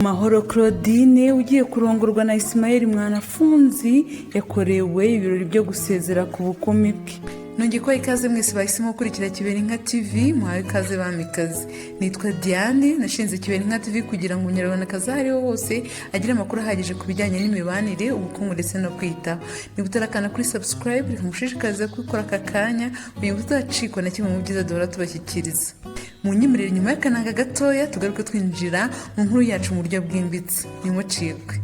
Mahoro Claudine ugiye kurongorwa na Ismael Mwanafunzi yakorewe ibirori byo gusezera ku bukumi bwe. Nongeye kubaha ikaze mwese bahisemo gukurikira Kiberinka TV, muhawe ikaze bamikazi. Nitwa Diane, nashinze Kiberinka TV kugira ngo umunyarwandakazi aho ariho hose agire amakuru ahagije ku bijyanye n'imibanire, ubukungu ndetse no kwitaho. Niba utarakanda kuri subscribe, reka ngushishikarize kubikora aka kanya kugira ngo utacikwa na kimwe mu byiza duhora tubashyikiriza. Mu nyemerere, nyuma y'akananga gatoya tugaruke twinjira mu nkuru yacu mu buryo bwimbitse. Ntimucikwe.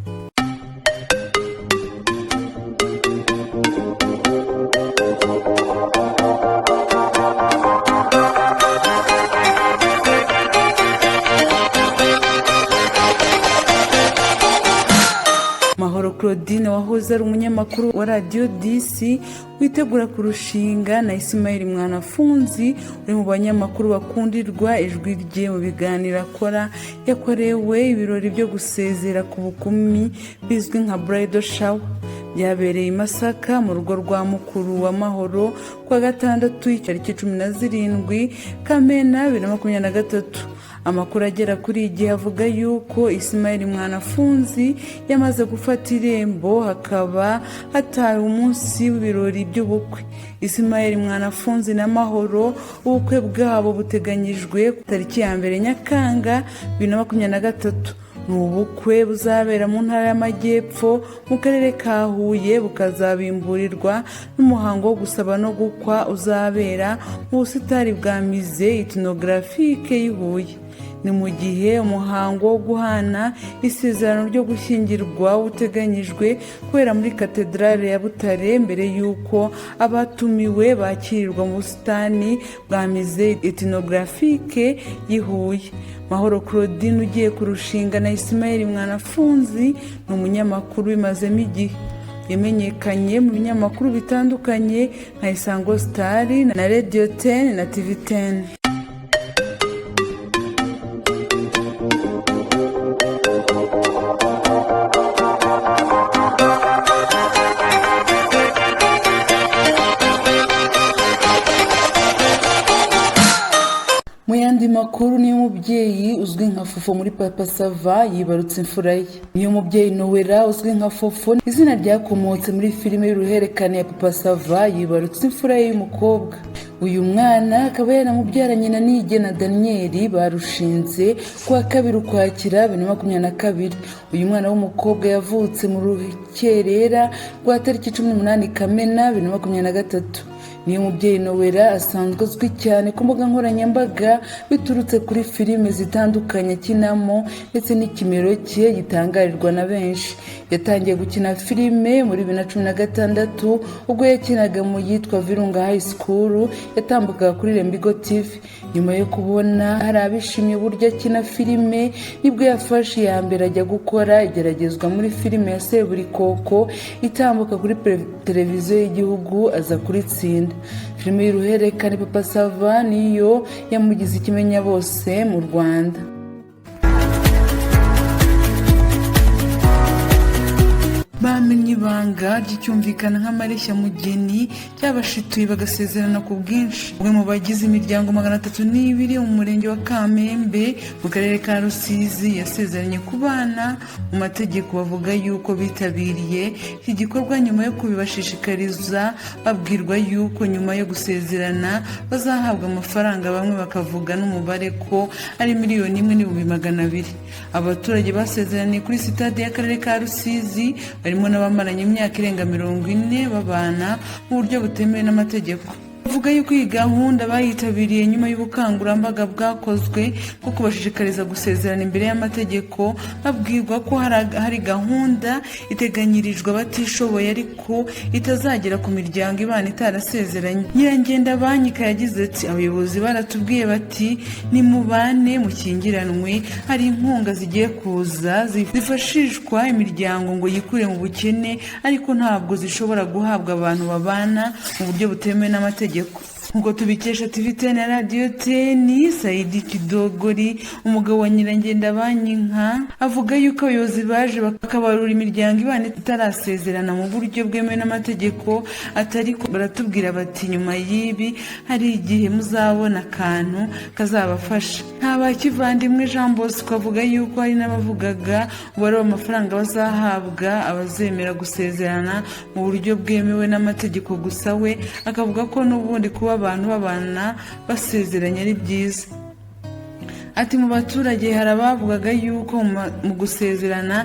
Mahoro Claudine wahoze ari umunyamakuru wa Radiyo Disi witegura kurushinga na Ismael Mwanafunzi uri mu banyamakuru bakundirwa ijwi rye mu biganiro akora, yakorewe ibirori byo gusezera ku bukumi bizwi nka bridal shower. Byabereye i Masaka mu rugo rwa mukuru wa Mahoro kuwa gatandatu tariki 17 Kamena 2023. Amakuru agera kuri igihe avuga yuko Ismael Mwanafunzi yamaze gufata irembo, hakaba hatawe umunsi w'ibirori by'ubukwe. Ismael Mwanafunzi na Mahoro ubukwe bwabo buteganyijwe ku tariki ya 1 Nyakanga 2023. Ni ubukwe buzabera mu ntara y'Amajyepfo mu karere ka Huye, bukazabimburirwa n'umuhango wo gusaba no gukwa uzabera mu busitani bwa Musée Ethnographique y'i Huye. Ni mu gihe umuhango wo guhana isezerano ryo gushyingirwa uteganyijwe kubera muri Katedrale ya Butare mbere y'uko abatumiwe bakirirwa mu busitani bwa Musée Ethnographique y'i Huye. Mahoro Claudine ugiye kurushinga na Ismael Mwanafunzi ni umunyamakuru ubimazemo igihe. Yamenyekanye mu binyamakuru bitandukanye nka Isango Star na Radio 10 na TV 10. Mu yandi makuru, niyo mubyeyi uzwi nka Fofo muri Papa Sava yibarutse imfura ye. Niyo mubyeyi Nowera uzwi nka Fofo, izina ryakomotse muri filime y'uruhererekane ya Papa Sava, yibarutse imfura ye y'umukobwa. Uyu mwana akaba yaramubyaranye na Niyigena Daniel barushinze kuwa 2 Ukwakira 2022. Uyu mwana w'umukobwa yavutse mu rukerera rwa tariki 18 Kamena 2023. Niyo mubyeyi Nowera asanzwe azwi cyane ku mbuga nkoranyambaga biturutse kuri filime zitandukanye akinamo ndetse n'ikimero cye gitangarirwa na benshi. Yatangiye gukina filime muri 2016 ubwo yakinaga mu yitwa Virunga High School yatambukaga kuri Rembigo TV. Nyuma yo kubona hari abishimiye uburyo akina filime, nibwo yafashe iya mbere ajya gukora igeragezwa muri filime ya Seburikoko itambuka kuri televiziyo y'igihugu, aza kuritsinda. Filime y'uruhererekane Papa Sava niyo yamugize ikimenya bose mu Rwanda. Bamenye ibanga ry'icyumvikana nk'amareshya-mugeni cyabashituye bagasezerana ku bwinshi. Umwe mu bagize imiryango 302 mu murenge wa Kamembe mu karere ka Rusizi yasezeranye ku bana mu mategeko, bavuga yuko bitabiriye iki gikorwa nyuma yo kubibashishikariza, babwirwa yuko nyuma yo gusezerana bazahabwa amafaranga, bamwe bakavuga n'umubare ko ari 1,200,000. Abaturage basezeraniye kuri sitade y'akarere ka Rusizi barimo n'abamaranye imyaka irenga 40 babana mu buryo butemewe n'amategeko. Bavuga yuko iyi gahunda bayitabiriye nyuma y'ubukangurambaga bwakozwe bwo kubashishikariza gusezerana imbere y'amategeko, babwirwa ko hari gahunda iteganyirijwe abatishoboye ariko itazagera ku miryango ibana itarasezeranye. Nyirangenda Banyika yagize ati: "Abayobozi baratubwiye bati nimubane mukingiranwe, hari inkunga zigiye kuza zifashishwa imiryango ngo yikure mu bukene, ariko ntabwo zishobora guhabwa abantu babana mu buryo butemewe n'amategeko." Nk'uko tubikesha TV 10 na Radio 10, Saidi Kidogori, umugabo wa Nyirangendabanyinka, avuga yuko abayobozi baje bakabarura imiryango ibana itarasezerana mu buryo bwemewe n'amategeko, atari ko baratubwira bati nyuma y'ibi hari igihe muzabona akantu kazabafasha. Nta bakivandimwe Jean Bosco avuga yuko hari n'abavugaga umubare w'amafaranga bazahabwa abazemera gusezerana mu buryo bwemewe n'amategeko, gusa we akavuga ko n'ubundi kuba abantu babana basezeranye ari byiza. Ati mu baturage hari abavugaga yuko mu gusezerana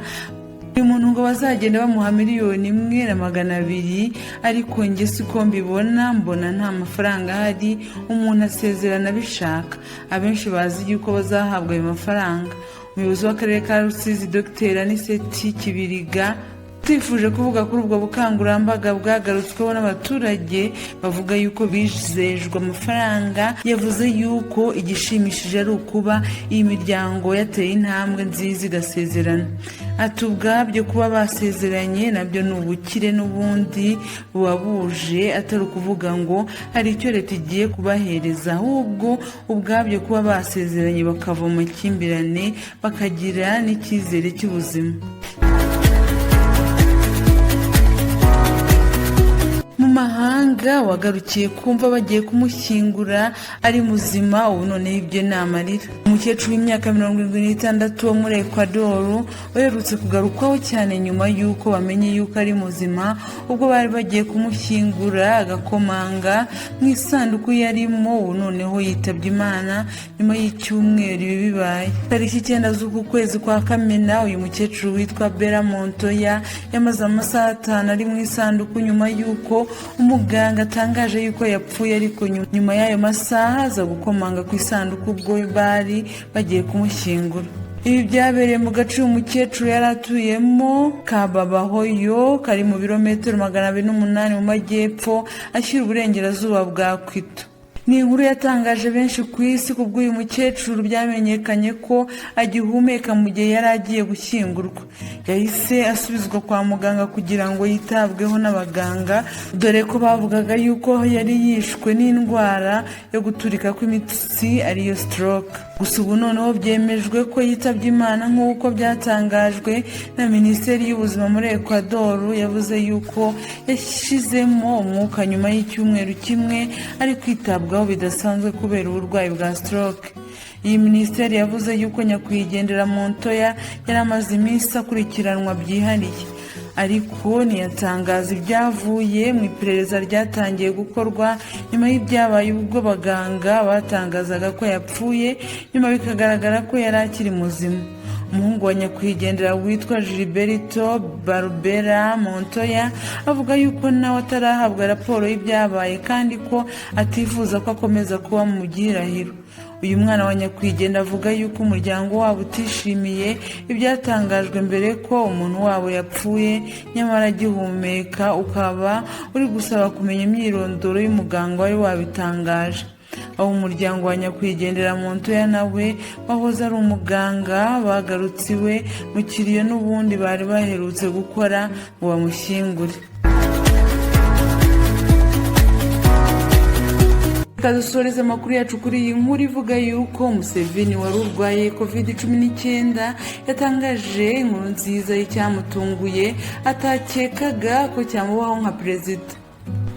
uyu muntu ngo bazagenda bamuha 1,200,000, ariko njye siko mbibona, mbona nta mafaranga ahari, umuntu asezerana abishaka. Abenshi bazi yuko bazahabwa ayo mafaranga. Umuyobozi w'akarere ka Rusizi, Dr Aniseti Kibiriga, utifuje kuvuga kuri ubwo bukangurambaga bwagarutsweho n'abaturage bavuga yuko bizejwe amafaranga, yavuze yuko igishimishije ari ukuba iyi miryango yateye intambwe nziza igasezerana. Ati ubwabyo kuba basezeranye nabyo ni ubukire n'ubundi buba buje, atari ukuvuga ngo hari icyo leta igiye kubahereza, ahubwo ubwabyo kuba basezeranye bakava mu makimbirane bakagira n'icyizere cy'ubuzima. Mu mahanga wagarukiye kumva bagiye kumushyingura ari muzima, ubu noneho ibyo ni amarira. Umukecuru w'imyaka 76 wo muri Ecuador uherutse kugarukwaho cyane nyuma y'uko bamenye yuko ari muzima, ubwo bari bagiye kumushyingura agakomanga mu isanduku yarimo, ubu noneho yitabye Imana nyuma y'icyumweru ibi bibaye. Tariki 9 z'uku kwezi kwa Kamena, uyu mukecuru witwa Bella Montoya yamaze amasaha 5 ari mu isanduku nyuma y'uko umuganga atangaje yuko yapfuye, ariko nyuma y'ayo masaha aza gukomanga ku isanduku ubwo bari bagiye kumushyingura. Ibi byabereye mu gace uyu mukecuru yari atuyemo ka Babahoyo, kari mu birometero 208 mu majyepfo ashyira uburengerazuba bwa Quito. Ni inkuru yatangaje benshi ku isi kubw'uyu mukecuru byamenyekanye ko agihumeka mu gihe yari agiye gushyingurwa. Yahise asubizwa kwa muganga kugira ngo yitabweho n'abaganga, dore ko bavugaga yuko yari yishwe n'indwara yo guturika kw'imitsi ariyo stroke. Gusa ubu noneho byemejwe ko yitabye Imana nk'uko byatangajwe na Minisiteri y'Ubuzima muri Ecuador, yavuze yuko yashizemo umwuka nyuma y'icyumweru kimwe ari kwitabwaho bidasanzwe kubera uburwayi bwa stroke. Iyi minisiteri yavuze yuko nyakwigendera Montoya yari amaze iminsi akurikiranwa byihariye, ariko ntiyatangaza ibyavuye mu iperereza ryatangiye gukorwa nyuma y'ibyabaye ubwo abaganga batangazaga ko yapfuye, nyuma bikagaragara ko yari akiri muzima. Umuhungu wa nyakwigendera witwa Gilberto Barbera Montoya avuga yuko nawe atarahabwa raporo y'ibyabaye kandi ko atifuza ko akomeza kuba mu gihirahiro. Uyu mwana wa nyakwigendera avuga yuko umuryango wabo utishimiye ibyatangajwe mbere ko umuntu wabo yapfuye nyamara agihumeka, ukaba uri gusaba kumenya imyirondoro y'umuganga wari wabitangaje. Aho umuryango wa nyakwigendera Montoya nawe wahoze ari umuganga bagarutse iwe mu kiriyo n'ubundi bari baherutse gukora ngo bamushyingure. Reka dusoreze amakuru yacu kuri iyi nkuru ivuga yuko Museveni wari urwaye COVID-19 yatangaje inkuru nziza y'icyamutunguye atakekaga ko cyamubaho nka perezida.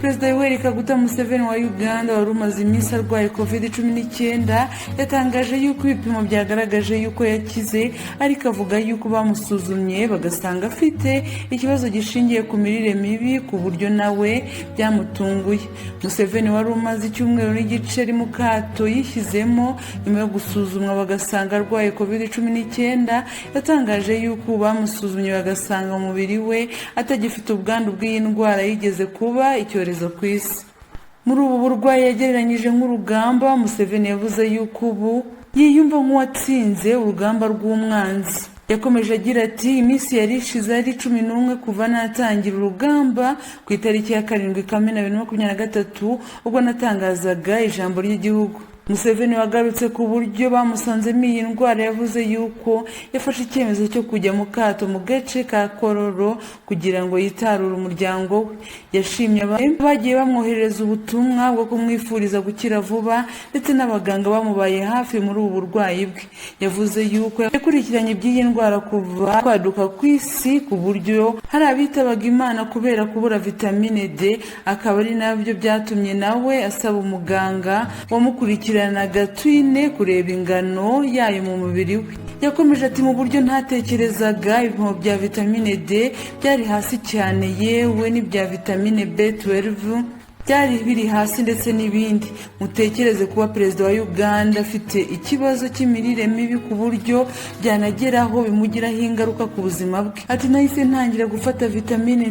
Perezida Yoweri Kaguta Museveni wa Uganda wari umaze iminsi arwaye COVID-19 yatangaje yuko ibipimo byagaragaje yuko yakize, ariko avuga yuko bamusuzumye bagasanga afite ikibazo gishingiye ku mirire mibi ku buryo nawe byamutunguye. Museveni wari umaze icyumweru n'igice ari mu kato yishyizemo nyuma yo gusuzumwa bagasanga arwaye COVID-19, yatangaje yuko bamusuzumye bagasanga umubiri we atagifite ubwandu bw'iyi ndwara yigeze kuba icyorezo ku isi. Muri ubu burwayi yagereranyije nk'urugamba, Museveni yavuze yuko ubu yiyumva nk'uwatsinze urugamba rw'umwanzi. Yakomeje agira ati iminsi yari ishize ari 11 kuva natangira urugamba ku itariki ya 7 Kamena 2023 ubwo natangazaga ijambo ry'igihugu. Museveni wagarutse ku buryo bamusanzemo iyi ndwara, yavuze yuko yafashe icyemezo cyo kujya mu kato mu gace ka Kororo kugira ngo yitarure umuryango we. Yashimye bagiye bamwoherereza ubutumwa bwo kumwifuriza gukira vuba, ndetse n'abaganga bamubaye hafi muri ubu burwayi bwe. Yavuze yuko yakurikiranye iby'iyi ndwara kuva kwaduka ku isi, ku buryo hari abitabaga Imana kubera kubura vitamine D, akaba ari nabyo byatumye nawe asaba umuganga wamukurikiranaga Twine kureba ingano yayo mu mubiri we. Yakomeje ati: "Mu buryo ntatekerezaga, ibipimo bya vitamine D byari hasi cyane, yewe n'ibya vitamine B12 byari biri hasi, ndetse n'ibindi." Mutekereze kuba perezida wa Uganda afite ikibazo cy'imirire mibi ku buryo byanageraho bimugiraho ingaruka ku buzima bwe. Ati: "Nahise ntangira gufata vitamine,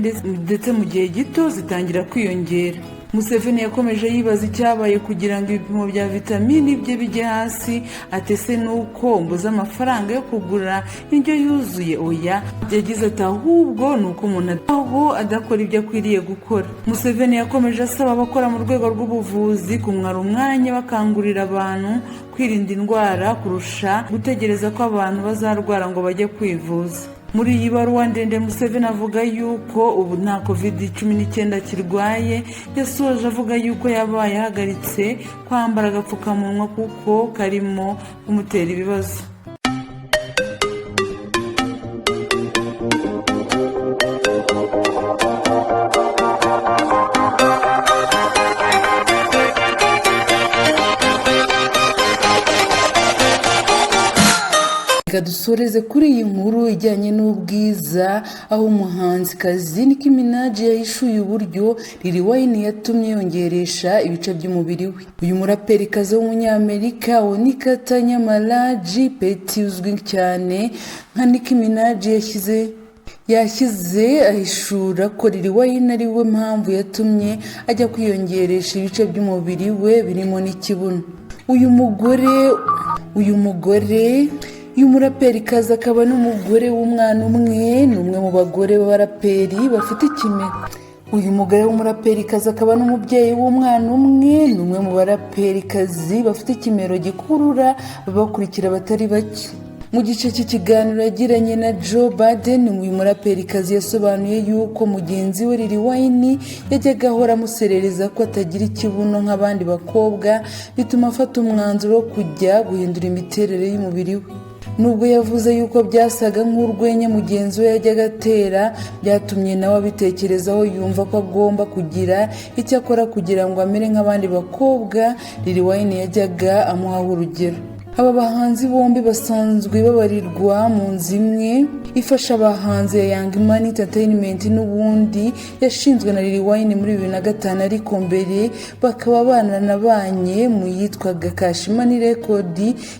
ndetse mu gihe gito zitangira kwiyongera." Museveni yakomeje yibaza icyabaye kugira ngo ibipimo bya vitamini bye bijye hasi. Ati: "Ese ni uko mbuze amafaranga yo kugura indyo yuzuye? Oya." Yagize ati: "Ahubwo ni uko umuntu aho adakora ibyo akwiriye gukora." Museveni yakomeje asaba abakora mu rwego rw'ubuvuzi kumara umwanya bakangurira abantu kwirinda indwara kurusha gutegereza ko abantu bazarwara ngo bajye kwivuza. Muri iyi baruwa ndende, Museveni avuga yuko ubu nta COVID-19 kirwaye. Yasoje avuga yuko yabaye ahagaritse kwambara agapfukamunwa kuko karimo kumutera ibibazo. Reka dusoreze kuri iyi nkuru ijyanye n'ubwiza, aho umuhanzikazi Nicki Minaj yahishuye uburyo Lil Wayne yatumye yongeresha ibice by'umubiri we. Uyu muraperikazi w'umunyamerika Onika Tanya Maraj Petty, uzwi cyane nka Nicki Minaj, yashyize ahishura ko Lil Wayne ari we mpamvu yatumye ajya kwiyongeresha ibice by'umubiri we, birimo n'ikibuno. Uyu muraperikazi akaba n'umugore w'umwana umwe, ni umwe mu bagore b'abaraperi bafite ikime. Uyu mugore w'umuraperikazi akaba n'umubyeyi w'umwana umwe, ni umwe mu baraperikazi bafite ikimero gikurura ababakurikira batari bake. Mu gice cy'ikiganiro yagiranye na Joe Budden, uyu muraperikazi yasobanuye yuko mugenzi we Lil Wayne yajyaga ahora amuserereza ko atagira ikibuno nk'abandi bakobwa, bituma afata umwanzuro wo kujya guhindura imiterere y'umubiri we. Nubwo yavuze yuko byasaga nk'urwenya mugenzi we yajyaga atera, byatumye nawe abitekerezaho, yumva ko agomba kugira icyo akora kugira ngo amere nk'abandi bakobwa Lil Wayne yajyaga amuhaho urugero. Aba bahanzi bombi basanzwe babarirwa mu nzu imwe ifasha abahanzi ya Young Money Entertainment, n'ubundi yashinzwe na Lil Wayne muri 2005, ariko mbere bakaba baranabanye mu yitwaga Cash Money Record,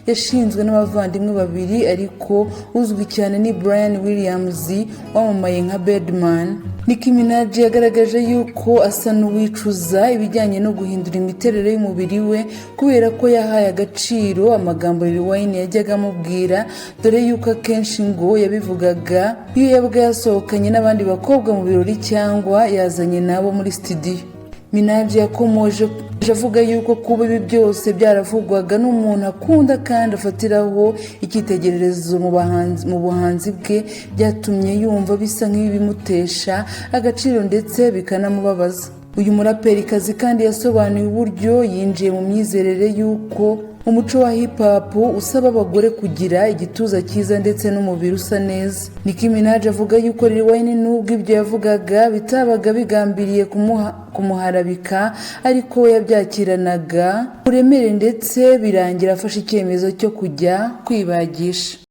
yashinzwe n'abavandimwe babiri, ariko uzwi cyane ni Brian Williams wamamaye nka Birdman. Nicki Minaj yagaragaje yuko asa n'uwicuza ibijyanye no guhindura imiterere y'umubiri we, kubera ko yahaye agaciro amagambo Lil Wayne yajyaga amubwira, dore yuko akenshi ngo yabivugaga iyo yabaga yasohokanye n'abandi bakobwa mu birori cyangwa yazanye nabo muri studio. Minaj yakomoje avuga yuko kuba ibi byose byaravugwaga n'umuntu akunda kandi afatiraho icyitegererezo mu buhanzi bwe, byatumye yumva bisa nk'ibimutesha agaciro ndetse bikanamubabaza. Uyu muraperikazi kandi yasobanuye uburyo yinjiye mu myizerere y'uko umuco wa hip hop usaba abagore kugira igituza cyiza ndetse n'umubiri usa neza. Nicki Minaj avuga yuko Lil Wayne, nubwo ibyo yavugaga bitabaga bigambiriye kumuharabika, ariko we yabyakiranaga uburemere, ndetse birangira afashe icyemezo cyo kujya kwibagisha.